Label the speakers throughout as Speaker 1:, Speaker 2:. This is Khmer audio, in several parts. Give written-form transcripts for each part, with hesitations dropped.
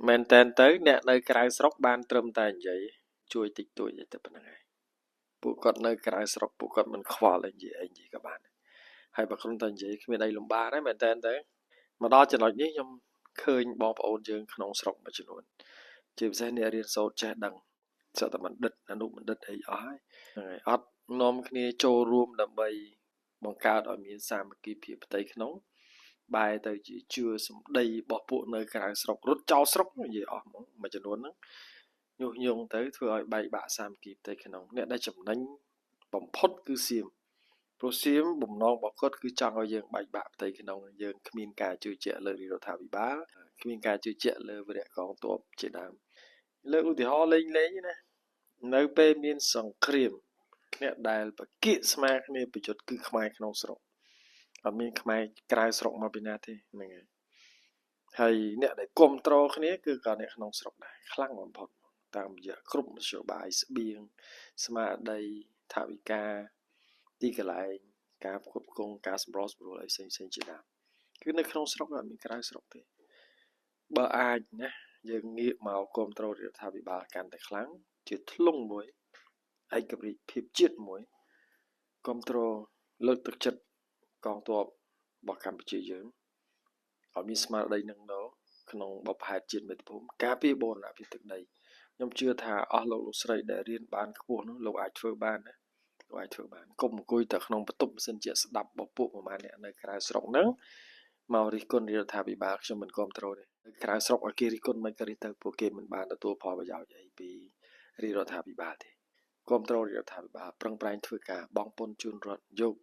Speaker 1: មែនតែនទៅអ្នកនៅក្រៅស្រុកបានត្រឹមតែនិយាយជួយតិចតួចតែប៉ុណ្្នឹងហើយពួកគាត់នៅក្រៅស្រុកពួកគាត់មិនខ្វល់អីនិយាយអីនិយាយក៏បានហើយបើគ្រាន់តែនិយាយគ្មានអីលំបាកដែរមែនតែនទៅមកដល់ចំណុចនេះខ្ញុំឃើញបងប្អូនយើងក្នុងស្រុកមួយចំនួនជាពិសេសអ្នករៀនសូត្រចេះដឹងសិតតែបណ្ឌិតអនុបណ្ឌិតអីអស់ហើយហ្នឹងហើយអត់នាំគ្នាចូលរួមដើម្បីបង្កើតឲ្យមានសាមគ្គីភាពផ្ទៃក្នុងបែរទៅជាជឿសម្ដីរបស់ពួកនៅក្រៅស្រុករត់ចោលស្រុកនិយាយអស់ហ្មងមួយចំនួនហ្នឹងញុះញង់ទៅធ្វើឲ្យបែកបាក់សាមគ្គីផ្ទៃក្នុងអ្នកដែលចំណេញបំផុតគឺសៀមព្រោះសៀមបំណងរបស់គាត់គឺចង់ឲ្យយើងបែកបាក់ផ្ទៃក្នុងយើងគ្មានការជឿជាក់លើរាជរដ្ឋាភិបាលគ្មានការជឿជាក់លើវីរៈកងទ័ពជាដើមលើកឧទាហរណ៍លេងលេងណានៅពេលមានសង្គ្រាមអ្នកដែលប្រគៀកស្មាគ្នាប្រយុទ្ធគឺខ្មែរក្នុងស្រុកអត់មានខ្មែរក្រៅស្រុកមកពីណាទេហ្នឹងហើយហើយអ្នកដែលគ្រប់គ្រងគ្នាគឺក៏អ្នកក្នុងស្រុកដែរខ្លាំងបំផុតតាមរយៈគ្រប់មធ្យោបាយស្បៀងស្មារតីថវិកាទីកន្លែងការផ្គត់ផ្គង់ការសម្របសម្រួលអីផ្សេងផ្សេងជាដើមគឺនៅក្នុងស្រុកអត់មានក្រៅស្រុកទេបើអាចណាយើងងាកមកគ្រប់គ្រងរដ្ឋាភិបាលកាន់តែខ្លាំងជាធ្លុងមួយឯករាជ្យភាពជាតិមួយគ្រប់គ្រងលើកទឹកចិត្តកងទ័ពរបស់កម្ពុជាយើងឲ្យមានស្មារតីនឹងនៅក្នុងបព្វហេតុជាតិមាតុភូមិការពារបូរណភាពទឹកដីខ្ញុំជឿថាអស់លោកលោកស្រីដែលរៀនបានខ្ពស់នោះលោកអាចធ្វើបានណាលោកអាចធ្វើបានកុំអង្គុយតែក្នុងបន្ទប់ម៉ាស៊ីនជាស្ដាប់របស់ពួកប្រហែលអ្នកនៅក្រៅស្រុកហ្នឹងមករិះគន់រដ្ឋាភិបាលខ្ញុំមិនគ្រប់គ្រងទេក្រៅស្រុកឲ្យគេរិះគន់មិនក៏រិះទៅពួកគេមិនបានទទួលផលប្រយោជន៍អីពីរាជរដ្ឋាភិបាលទេគ្រប់គ្រងរដ្ឋាភិបាលប្រឹងប្រែងធ្វើការបង់ពន្ធជូនរដ្ឋយក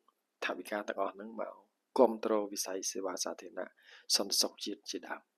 Speaker 1: ថវិកាទាំងអស់ហ្នឹងមកគ្រប់គ្រងវិស័យសេវាសាធារណៈសន្តិសុខជាតិជាដើម។